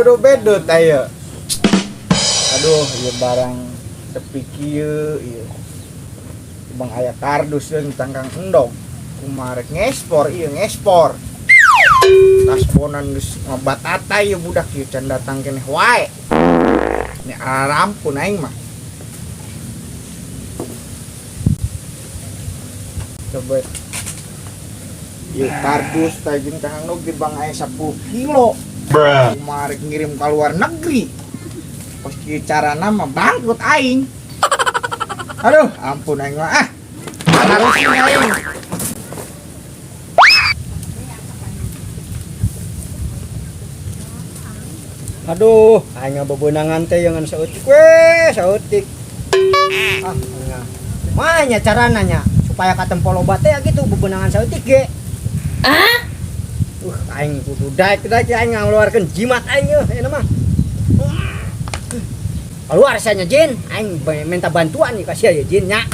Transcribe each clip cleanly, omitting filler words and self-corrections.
dodo bedot aya. Aduh, ieu barang tepi kieu ieu. Bang aya kardus jeung tangkang endog. Kumaha rek ngespor ieu ngespor. Kasbonan geus ngabatata ieu budak ieu can datang keneh wae. Ini arampun aing mah. Coba ieu kardus teh jeung tangkang endog di bang aya 10 kilo. Kumaha rek ngirim ka luar negeri. Pas kieu carana mah bangkrut aing. Aduh, ampun aing mah ah. Harusnya aing. Aduh, aing bebenangan teh jangan saeutik we, saeutik. Ah, nya. Manya carana nya supaya katempo loba teh gitu bebenangan saeutik ge. Ah? Aing kudu daek daek aing ngaluarkeun jimat aing yeuh eta mah. Keluar saya jin, aing minta bantuan nih kasih ya jin nya.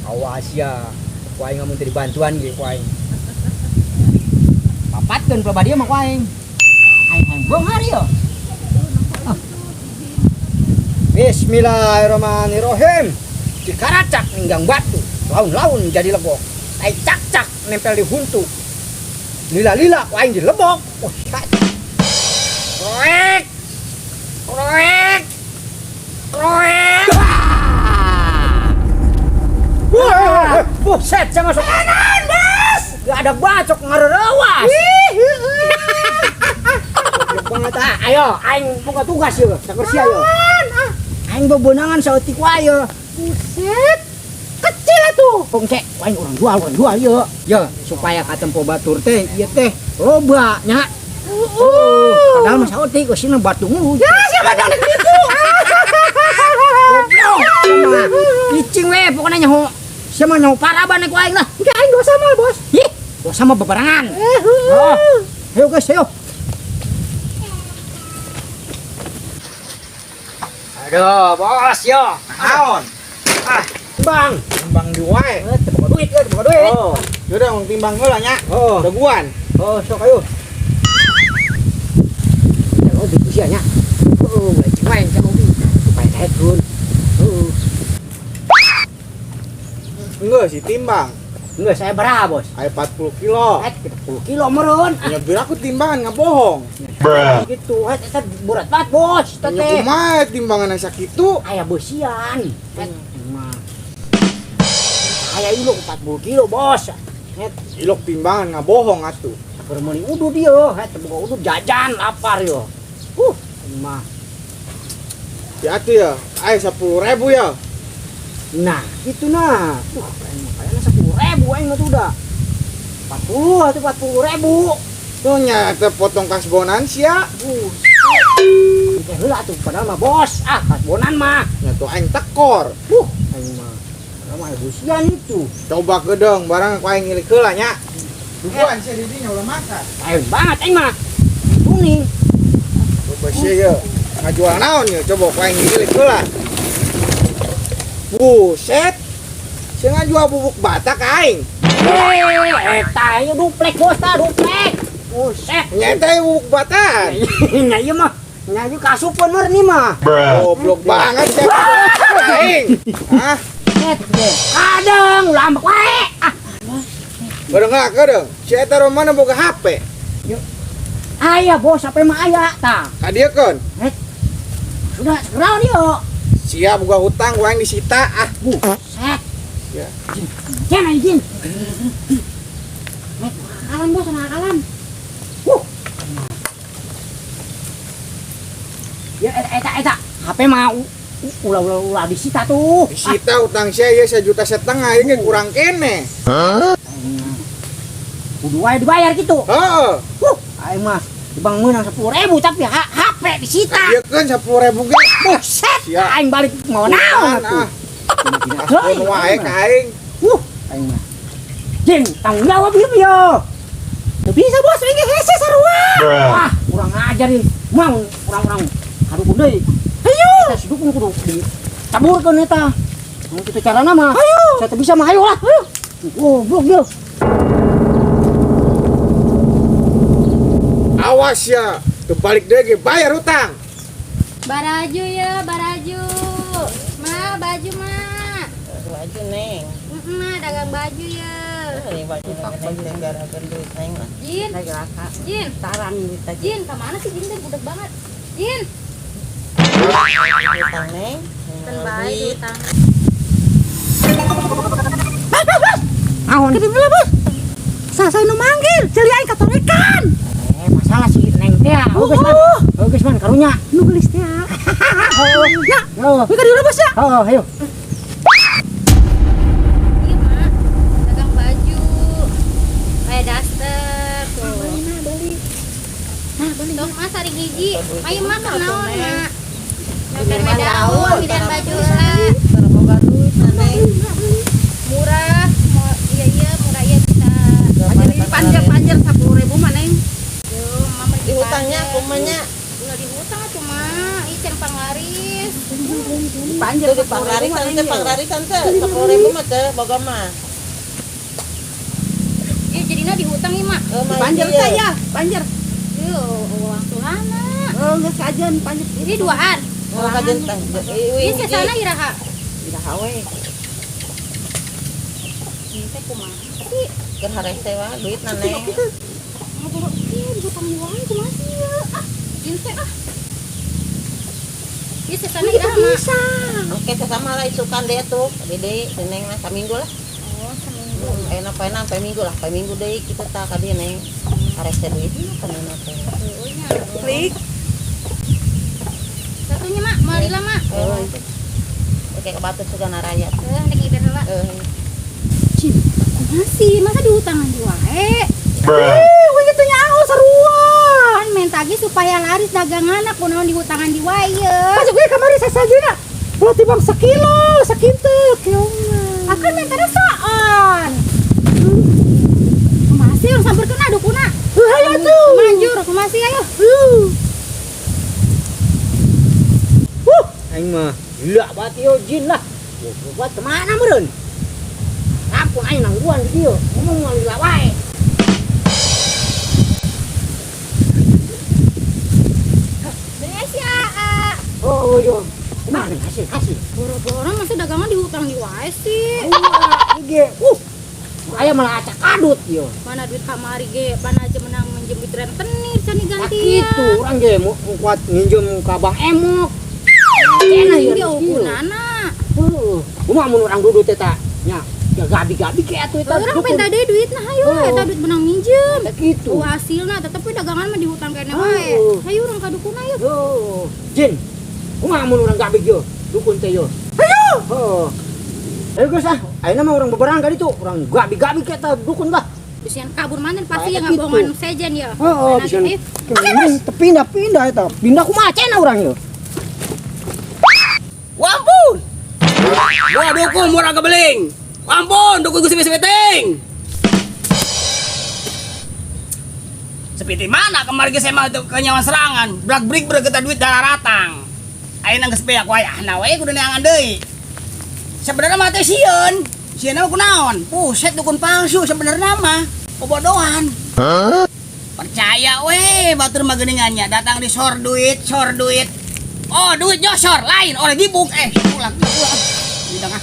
Awas ya, ku aing ngamun teu dibantuan ge ku aing. Papatkeun pelaba dia mah ku aing. Aing hayang beunghar ieu. Bismillahirrahmanirrahim. Dikaracak ninggang batu, laun-laun jadi legok. Tai cak-cak nempel di huntu. Lila-lila ku aing dilebok. Wah, tak. Kroek. Kroek. Kroek. Wah, buset, jangan masuk kanan, Bos. Gak ada bacok ngarerewas. Goblok banget ah. Ayo, aing buka tugas yeuh, sakur sia yeuh. Aing bebenangan saeutik wae yeuh. Buset. Kecil atuh. Pongce, aing urang jual yeuh. Yeuh, supaya katempo batur teh ieu teh loba nya. Heeh. Padahal mah saeutik eusina batu mulu. Ya, siapa dang gitu. Goblok. Sama. Cicing we pokona nyaho. Sia mah nyaho paraban ku aing lah. Enggak aing dosa mah, Bos. Ih, dosa mah bebarengan. Heeh. Oh. Ayo guys, ayo. Aduh, bos yo. Naon? Ah, timbang. Timbang di wae. Teu boga duit, teu boga duit. Oh, yaudah mau timbang heula nya. Oh. Daguan. Oh, sok ayo. Ya obi sia nya. Oh, cing wae cing obi. Supaya daekeun. Heeh. Enggak sih timbang. Enggak, saya berapa, Bos? Aya 40 kilo. 40 kilo meureun. Ya biar aku timbangan nggak bohong. Bruh. Gitu, eta berat banget, Bos. Eta Ya teh. kumaha timbangan sakitu? Aya beusian. Mah. Aya ilok 40 kilo, Bos. Ilok timbangan nggak bohong atuh. Sakur meuli udud ieu, boga udud jajan lapar ieu. Mah. Ya atuh ya, aya 10.000 ya. Nah, gitu nah. Aing mah kayaknya 10.000 aing mah tuh udah. 40 atau 40.000. Tuh nya teh potong kasbonan sia. Teh heula atuh padahal mah bos. Ah, kasbonan mah. Nya tuh aing tekor. Aing mah. Padahal mah busian itu. Coba gedeng barang ku aing ngilik heula nya. Duguan sia di dinya ulah makan. Aing banget aing mah. Kuning. Coba sia ye. Ngajual naon ye? Coba ku aing ngilik heula. Buset. Sia ngajual bubuk bata ka aing. Eta ieu duplek bos ta, duplek. Buset. Nya eta bubuk bata. Nya ieu mah. Nya ieu kasupeun meur ni mah. Goblok banget sia. Aing. Hah? Kadang ulah ambek wae. Ah. Kadang lah, kadang. Si eta mana boga HP? Aya bos, HP mah aya tah. Kadiekeun. Sudah segera dia. Sia boga hutang ku aing disita ah. Buset. Ya. Jin, jin. Mek, akalan bos, akalan. Ya eta eta HP mah ulah disita tuh. Disita utang sia ieu 1,5 juta ieu ge kurang kene. Hah? Kudu wae dibayar gitu. Heeh. Aing mah dibang meunang 10.000 tapi HP disita. Kadiekeun 10.000 ge. Buset. Aing balik mau naon atuh. Heuh, wae ka aing. Aing mah. Jing, tanggung jawab ieu yo. Teu bisa bos, aing ge hese sarua. Wah, kurang ajar ieu. Mau urang-urang kadukun deui. Ayo. Eta si dukun kudu dicaburkeun eta. Mun kitu carana mah. Ayo. Saya teu bisa mah ayo lah. Ayo. Goblok ieu. Awas ya. Tuh balik deui ge bayar hutang. Baraju ya, baraju. Ma, baju ma. Baju, Neng. Ma, dagang baju ya. Ini baju neng neng gara duit, Neng lah. Jin, Jin, Tarang duit aja. Jin, kemana sih Jin teh budak banget. Jin, Utang, Neng. kan baik utang. Naon? Gede bos. Sasa nu manggil, ceuli aing katorekan. Eh, masalah si Neng teh. Oh, geus man. Oh, geus man karunya. Nu geulis teh. Oh, Ya, oh. we ka dieu bos ya. Oh, ayo. Iya, Ma. Dagang baju. Kayak daster tuh. Beli nah, beli. Nah, beli. Tuh, Ma, sari hiji. Ayo, Ma, kenaon, Ma? Makan daun, pilihan baju lah. Boga duit, Neng. Murah, mau iya iya murah iya bisa. Panjer-panjer 10.000 mah, Neng. Yo, Mama Di hutangnya kumanya. Udah di hutang cuma ih can panglaris. Panjer Itu di panglarisan teh, panglarisan teh 10.000 mah teh boga mah. Ih, jadinya di hutang ih, Mak. Eh, mah Panjer iya. teh ya, panjer. Yo, uang sulana. Oh, geus kajen panjer. Ini duaan. Oh, kajen teh. Ini sesana iraha. Iraha we. Ini teh kumaha sih? Keur harese wae duitna, Neng. Ngobrol ieu di hutang wae kumaha sih ya? Ah, jin teh ah. Ini sesana iraha, Mak. Bisa. Oke, sesama lah isukan deh tuh. Dede, si Neng mah saminggu lah. Oh, seminggu. Enak poe sampai minggu lah, poe minggu deui kitu tah ka dieu, Neng. Harese duit mah kana teh. Heueuh nya. Klik. Satunya, Mak, mau lila, Mak. Oh, itu. Oke, ke batu sudah naraya. Eh, nek iber heula. Eh, Cin, kumaha sih? Masa dihutangan di wae? Eh, we teh nyaho sarua. Kan mentagi supaya laris dagangan kunaon dihutangan di wae ye. Masuk gue kamari sasajina. Ulah tibang sakilo, sakitu keongan. Akan mentana soon. Kumaha sih urang sampeurkeun ah dukuna. Heuh, hayo tuh. Manjur, kumaha sih ayo. Huh, aing mah gila banget yo jin lah. Buat kemana meureun? Ampun aing nangguan di dieu. Ngomong moal lila wae. Beli si Aa. Oh, yo. Kumaha nih hasil hasil. Boro-boro masa dagangan dihutang di wae sih. Ge, aya malah acak kadut yo. Mana duit kamari ge, mana aja menang minjem duit rentenir can Nah, digantian. kitu urang ge mau kuat nginjem ka Bang Emok. Cenah Anjing ieu ge ukunana. Heeh. Kumaha mun urang dudut teh ta? Nya, ya gabi-gabi ke atuh eta. Urang minta deui duitna hayu Oh. eta duit menang minjem. Tah kitu. Oh, hasilna tetep we dagangan mah dihutang kene wae. Oh. Hayu urang ka dukuna yuk. Heuh. Jin. Kumaha mun urang gabi yo? Dukun teh yo. Hayu. Heuh. Ayo geus ah, ayeuna mah urang beberang ka ditu, urang gabi-gabi ke eta dukun lah. Bisian kabur mana pasti Kayak yang gitu. ngabohongan sejen ya. Heeh, Mana bisian. ayo. Pindah-pindah eta. Pindah kumaha cenah urang yo. Wampun. Gua dukung murah kebeling. Ampun, dukung gue sepeting. Seperti mana kemarin geus emang tuh kenyawan serangan. Brak brik kita duit darah ratang. Ayeuna geus beak wae, nah wae kudu neangan deui. Sebenarnya mah teh sieun. Sieun mah kunaon? Buset dukun palsu sebenarnya mah. Bobodohan. Percaya weh batur mah geuningannya datang di sor duit, sor duit. Oh, duit nyosor lain oleh gibuk pulang pulang. Bidang ah.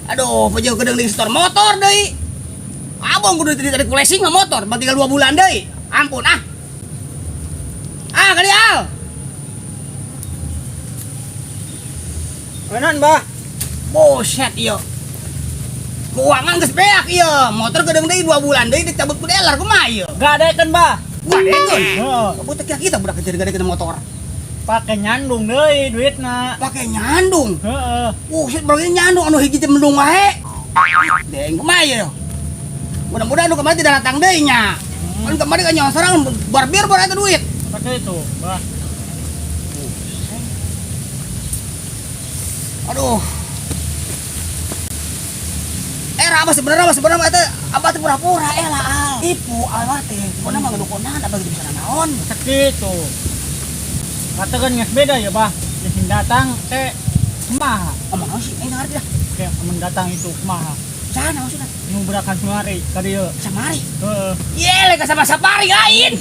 Aduh, pejauh kedeng di store motor deui. Abang kudu ditarik kulesing mah motor, bang tinggal 2 bulan deui. Ampun ah. Ah, kali al. Kanan, Bah. Buset ieu. Keuangan geus beak ieu. Motor kedeng deui 2 bulan deui dicabut ku dealer kumaha ieu? Gadekeun, Bah. Gadekeun. Heeh. Butuh kira kita budak kecil gadekeun motor. Pake nyandung deui duitna. Pake nyandung. Heeh. Buset berarti nyandung anu hiji teh mendung wae. Deng kumaha ieu? Mudah-mudahan nu kemarin tidak datang deui nya. Kan kemarin kan nyawa serang barbir bar eta duit. Pakai itu, Bah. Aduh. Apa sebenarnya eta abah teh pura-pura lah al. Ipu abah teh pokona mah ngedukonan abah gitu bisa naon. Sakitu. Katakan geus beda ya, Bah. Geus datang teh kumaha? Omong naon sih? Aing ngarti lah. Kayak amun datang itu kumaha? Sana maksudna? Nu budakan sumari ka dieu. Samari. Heeh. Ye, lagi sama safari lain.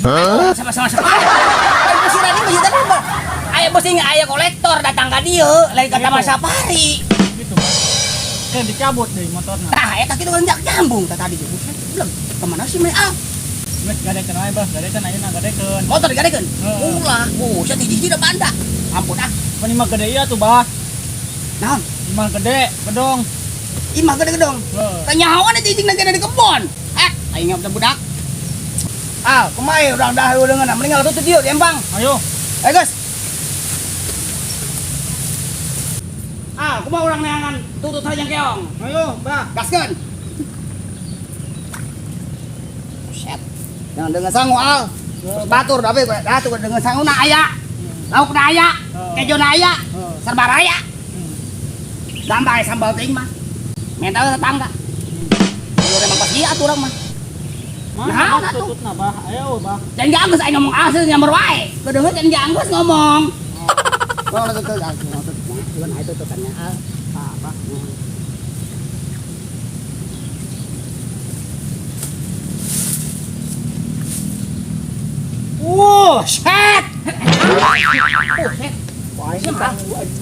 Sama-sama safari. Lain bos Rani mah tadi mah. Aya bos ingat aya kolektor datang ka dieu, lain ka taman safari. Gitu, Bah. Kan dicabut deui motorna. Tah, eta kitu kan nyambung tah tadi. Buset, belum. Kemana sih mah? Ah, Geus gadekeun wae, Bah. Gadekeun ayeuna gadekeun. Motor digadekeun. Heeh. Ulah, buset hiji-hiji udah banda. Ampun ah. Pan imah gede ieu tuh, Bah. Naon? Imah gede, gedong. Imah gede gedong. Heeh. Kanyahoan itu ijing nage di kebon. Eh, aing ngap budak. Ah, kumaha urang dah dengan mending tutup dieu di embang. Ayo. Ayo guys. Ah, kumaha urang neangan tutut saja keong. Ayo, Bah. Gaskeun. Buset. Jangan dengan sangu al. Terus batur tapi atuh dengan sangu na aya. Lauk na aya, kejo na aya, serba raya. Gambar sambal teuing mah. Mental tetangga. Lu emang pas ieu atuh urang mah. Mana Nah, atuh. tututna, Bah? Ayo, Bah. Jangan gak anggus aing ngomong asli nyamber wae. Kedeungeun jangan gak anggus ngomong. Oh, tutut tutut. Cuman itu tututannya al. Apa? Wow, set. Buset.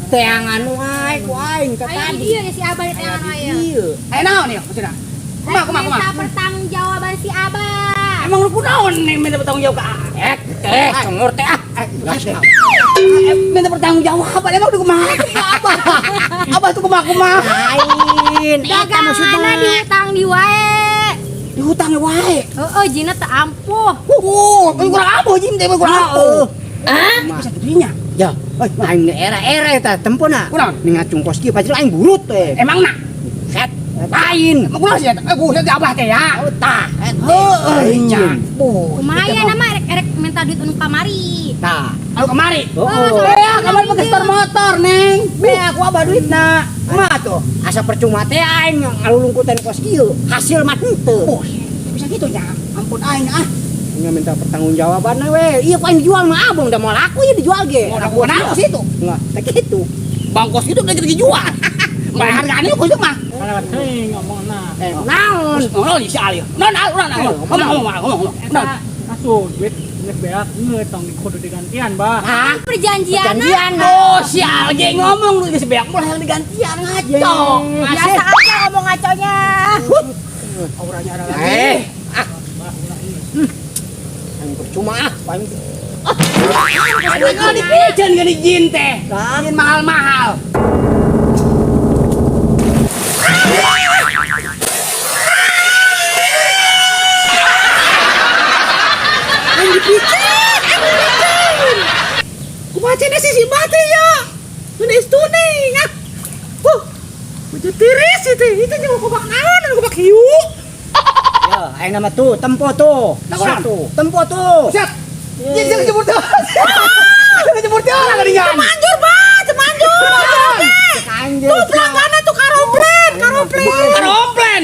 Teangan wae ku aing ka Ayo tadi. di dieu ya si Abah di teangan wae. Iya. Eh naon ieu maksudna? Kumaha kumaha kumaha? Minta pertanggungjawaban si Abah. Emang lu kunaon nih minta bertanggung jawab ke eh teh congor teh ah. Minta bertanggung jawab emang udah kumaha Abah. Abah tuh kumaha kumaha. Lain. Eta maksudna. Daganganna diutang di wae. Dihutang wae. Heeh, jina teu ampuh. Kurang ampuh jin teh kurang ampuh. Ah, bisa gitunya. Ya, aing era-era eta tempona. Kunaon? Ning ngacung kos kieu pasti aing burut teh. Emang nak? Set. Lain. Emang kunaon sih eta? Buset abah teh ya. Oh, tah. Heueuh nya. Kumaha ya nama erek minta duit anu kamari. Tah. Anu kamari. Oh. Ya, kamari pakai store motor, Neng. Bea aku abah duitna. Kumaha tuh? Asa percuma teh aing ngalulungkutan kos kieu. Hasil mah henteu. Bisa gitu nya. Ampun aing ah. Nya minta pertanggungjawaban we. Iya ku aing dijual mah abang da moal laku ieu dijual ge. Mau laku kenapa sih itu? Enggak, teh kitu. Bangkos itu udah dijual. Mah harganya kos itu mah. Kalewat teuing ngomongna. Naon? Naon si Ali? Naon al urang ngomong ngomong ngomong ngomong. Naon? Eta asuh duit geus beak geus tong kudu digantian, Bah. Hah? Perjanjian. Perjanjian. Oh, si Al ge ngomong lu geus beak mulai yang digantian ngaco. Biasa aja ngomong ngaconya. Auranya ada lagi. Ah. Aing percuma ah, paling Aduh, kalau dipijen gak dijin teh. Jin mahal-mahal. Aing dipijen, aing dipijen. Kumaha cenah si si mati ya. Ini istune ah. Huh. Baju tiris itu, itu juga kubak naon, kubak hiu. Ya, aing nama tuh, tempo tuh. Nah, kurang. Satu. Tempo tuh. Set. Jin jangan jemur tuh. Jangan jemur tuh lah geuningan. Manjur, Bah, cemanjur. Anjir. Tuh pelanggannya tuh karoplen, karoplen. Karomplen.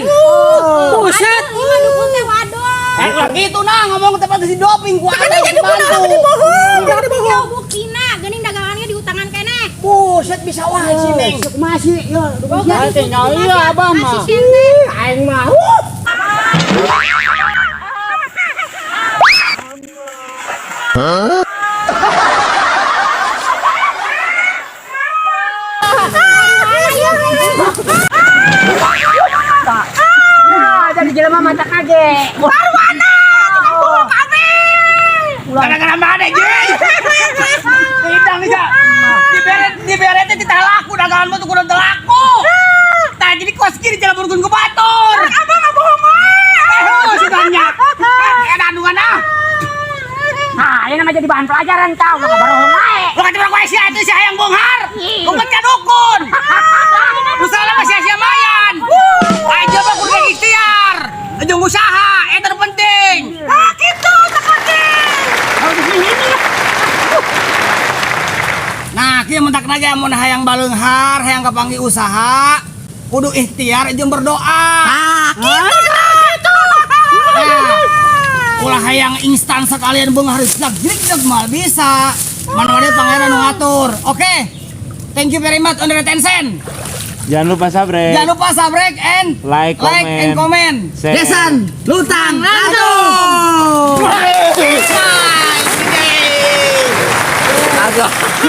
Buset. Aduh, ieu mah dukun teh waduh. Eh, gitu nah ngomong tempat si doping gua Kan ada jadi dibantu. bohong, dibohong, jangan dibohong. Yo buktina geuning dagangannya diutangan keneh. Buset bisa wae si Neng. Sok masih ya, Oh, Nah, teh nyawa iya, Abah mah. aing mah. Jadi jelema mata kage. Gara-gara mana jin? Hidang bisa. Diberet diberet teh tidak laku daganganmu tuh kurang laku. Tah jadi kos kiri jalan burgun ke batur. Abang nggak bohong ah. Eh, si tanya. Eh, ada andungan ah. Nah, ini mah jadi bahan pelajaran tau, maka barohong wae. Bukan cuma gue sia itu si hayang bonghar. Kumpet ka dukun. Lu salah mah sia-sia mayan. Ayo mah kudu ikhtiar. Jeung usaha, eta nu penting. Ah, gitu, tak lagi. Nah, kieu mentak naga mun hayang baleunghar, hayang kapanggih usaha, kudu ikhtiar jeung berdoa. Ah, Gitu. Nah, ulah hayang instan sekalian beunghar sak jrik mal bisa. Mana-mana pangeran nu ngatur. Oke. Thank you very much on the attention. Jangan lupa sabrek. Jangan lupa sabrek and Like, like and comment. Share. Desan Lutang Lantung. Aduh.